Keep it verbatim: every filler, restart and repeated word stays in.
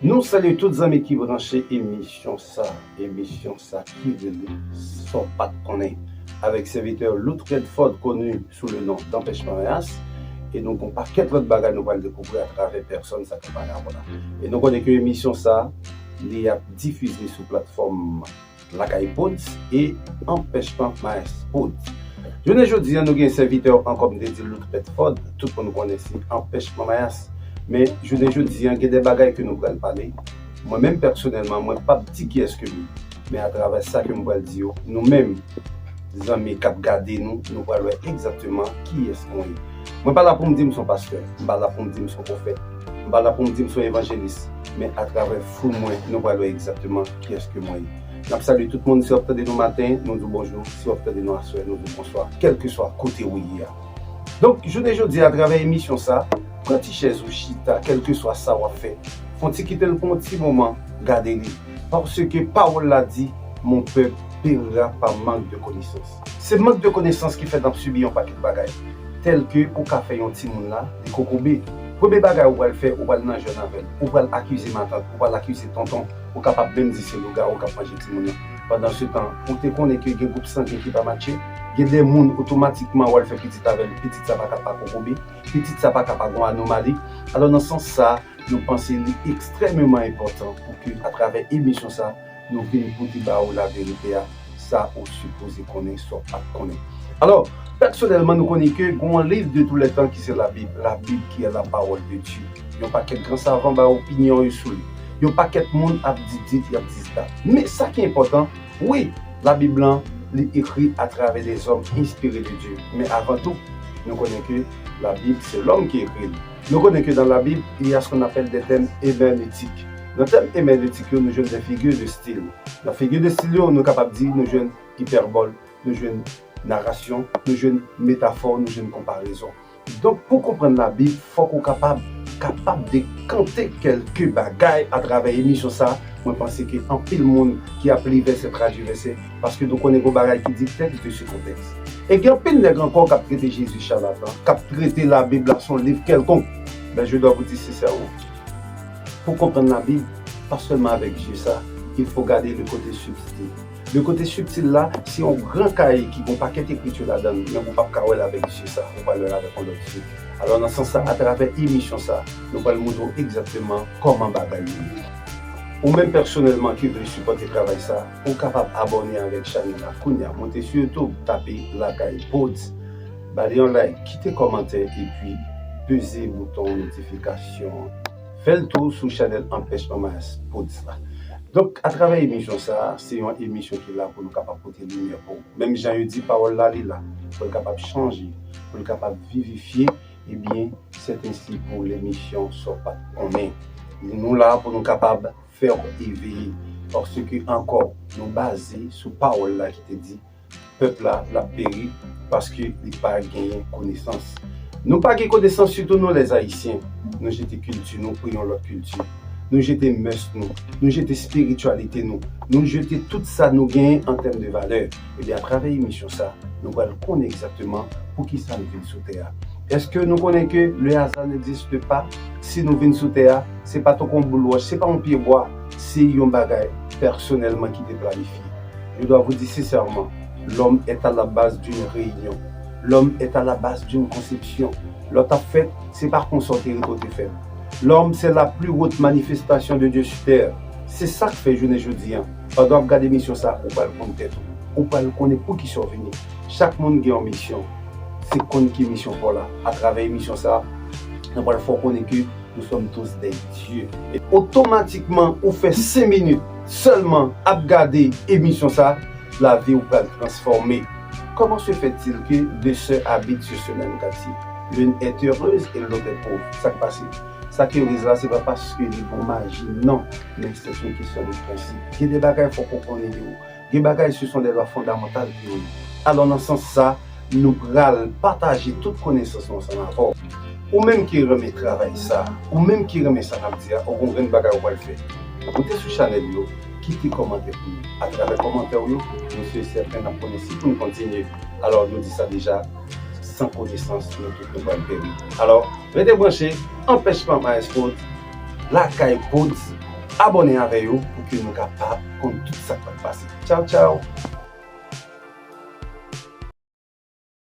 Nou salye tout zanmi ki branche emisyon sa, emisyon sa ki rele Sa w pa t konnen, avèk sèvitè Lout Redford, koni sou le non d'Anpèchman Mayas, e nou gon pakèt lòt bagay nou pral dekouvri atravè pèsòn sa k ap pale avè w la. E nou konnen ke emisyon sa, li ap difize sou platfòm Lakay Pods e Anpèchman Mayas Pods. Jounen jodi a, nou gen sèvitè an, kòm m te di, Lout Redford, tout moun konnen se Anpèchman Mayas. Men jounen jodi a, gen de bagay ke nou pral pale. Mwen menm pèsonèlman, mwen p ap di kiyès ke m ye. Men atravè sa ke m pral di yo, nou menm, zanmi k ap gade nou, nou pral wè egzakteman kiyès mwen ye. Mwen pa la pou m di m se yon pastè, m pa la pou m di m se yon pwofèt, m pa la pou m di m se yon evanjelis, men atravè fwi mwen, nou pral wè egzakteman kiyès ke mwen ye. N ap salye tout moun, si w ap tande nou maten, nou di w bonjou, si w ap tande nou aswè, nou di w bonswa, kèlkeswa kote ou ye a. Donk, jounen jodi a, atravè emisyon sa, pran ti chèz ou chita, kèlkeswa sa w ap fè. Fè yon ti kite l pou yon ti moman, gade li. Paske pawòl la di, mon peuple périra par manque de connaissance. Se mank de konesans ki fè n ap sibi yon pakèt bagay. Tèlke ou ka fè yon timoun la, li kokobe. Premye bagay ou pral fè, ou pral nan jèn avè l. Ou pral akize matant, ou pral akize tonton. Ou kapab menm di se lougawou k ap manje timoun nan. Pandan se tan, ou te konnen ke gen gwoup sangen ki pa matche, gen de moun otomatikman w al fè pitit avè l, pitit sa pa ka pa kokobe, pitit sa pa ka pa gon anomali. Alò, nan sans sa, nou panse li ekstrèmeman enpòtan pou ke, atravè emisyon sa, nou vin pote ba ou laverite a, sa ou sipoze konnen, sa w pa t konnen. Alò, pèsonèlman, nou konnen ke gon liv de tou lè tan ki se Labib, Labib ki è la pawòl de Dye. Yon pakèt gran savan bay opinyon yo sou li. Yon pakèt moun ap di dit, y ap di dat. Men sa ki enpòtan, wi, Labib lan, li ekri atravè dèzòm enspire de Dye. Men avan tou, nou konnen ke Labib, se lòm ki ekri l. Nou konnen ke dans la Bible, il y a ce qu'on appelle des thèmes herméneutiques. Nan tèm èmènetik yo, nou jwenn de figi de stil. Nan figi de stil yo, nou kapab di, nou jwenn ipèbòl, nou jwenn narasyon, nou jwenn metafò, nou jwenn konparezon. Donk, pou konprann Labib, fòk ou kapab, kapab dekante kèlke bagay atravè emisyon sa. Mwen panse ke anpil moun ki ap li vèsè, tradui vèsè, paske nou konnen gon bagay ki di texte de ce contexte. E gen anpil nèg ankò k ap trete Jezi chalatan, k ap trete Labib la se yon liv kèlkonk. Ben, je dois vous dire sincèrement, pou konprann Labib, pa sèlman avèk zye sa, il faut garder le côté subtil. Le côté subtil la, se yon gran kay ki gon pakèt ekriti ladan l, men ou p ap ka wè l avèk zye sa, ou pral wè l avèk yon lòt zye. Alò, nan sans sa, atravè emisyon sa, nou pral montre w egzakteman kòman bagay yo ye. Ou menm pèsonèlman ki vle sipòte travay sa, ou kapab abòne avèk chanèl la kounye a. Monte sou YouTube, tape Lakay Pods, ba li yon like, kite kòmantè, epi peze bouton notifikasyon an. Fè l tou sou chanèl Anpèchman Mayas Pods la. Donk, atravè emisyon sa a, se yon emisyon ki la pou nou kapab pote limyè pou ou. Menm jan yo di pawòl la, li la, pou l kapab chanje, pou l kapab vivifye, ebyen, sèt ensi pou lemisyon Sa w pa t konnen. Nou la pou nou kapab fè w eveye, paske ankò, nou baze sou pawòl la ki te di, pèp la, l ap peri paske li pa genyen konesans. Nou pa gen konesans, sitou nou, lèzayisyen. Nou jete kilti nou pou yon lòt kilti. Nou jete mès nou. Nou jete espirityalite nou. Nou jete tout sa nou genyen an tèm de valè. Ebyen, atravè emisyon sa, nou pral konnen egzakteman poukisa nou vin sou tè a. Èske nou konnen ke le hasard n'existe pas? Si nou vin sou tè a, se pa tankou yon boul wòch, se pa yon pye bwa, se yon bagay pèsonèlman ki te planifye. Je dois vous dire sincèrement, l'homme est à la base d'une réunion. L'homme est à la base d'une conception. Lè w t ap fèt, se pa konsa w te rete w te fèt. L'homme, c'est la plus haute manifestation de Dieu sur terre. Se sa k fè jounen jodi a, pandan w ap gade emisyon sa, ou pral konn tèt ou. Ou pral konnen poukisa w vini. Chak moun gen yon misyon. Se konn ki misyon pa w la. Atravè emisyon sa, nou pral fè w konnen ke nous sommes tous des dieux. E otomatikman, ou fè senk minit sèlman ap gade emisyon sa, lavi w pral transfòme. Comment se fait-il que deux sœurs habitent sur ce même quartier? L'une est heureuse et l'autre est pauvre. Sa k pase? Sa k erez la, se pa paske li gon maji, non. Men se yon kesyon de prensip. Gen de bagay fòk ou konnen yo. Gen bagay, ce sont des lois fondamentales ki yo ye. Alò, nan sans sa, nou pral pataje tout konesans nou ansanm avè w. Ou menm ki renmen travay sa, ou menm ki renmen sa n ap di a, ou gon grenn bagay ou pral fè. Moute sou chanèl yo, kite kòmantè pou nou. Atravè kòmantè w yo, nou si e sèten n ap konnen si pou n kontinye. Alò, nou di sa deja, san konesans, nou tout nou pral peri. Alò, rete branche, Anpèchman Mayas Pods, Lakay Prodz, abòne avè yo pou ke nou kapab konn tout sa k pral pase. Tchaw, tchaw!